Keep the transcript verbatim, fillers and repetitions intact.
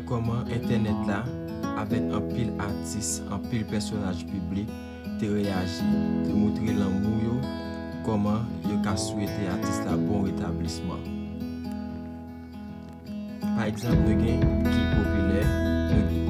kòman entènèt la, avèk anpil atis, anpil pèsonaj piblik, te reyaji, te montre lanmou yo, kòman yo ka swete atis la bon retablisman. Pa egzanp, nou gen Guy Populaire, nou,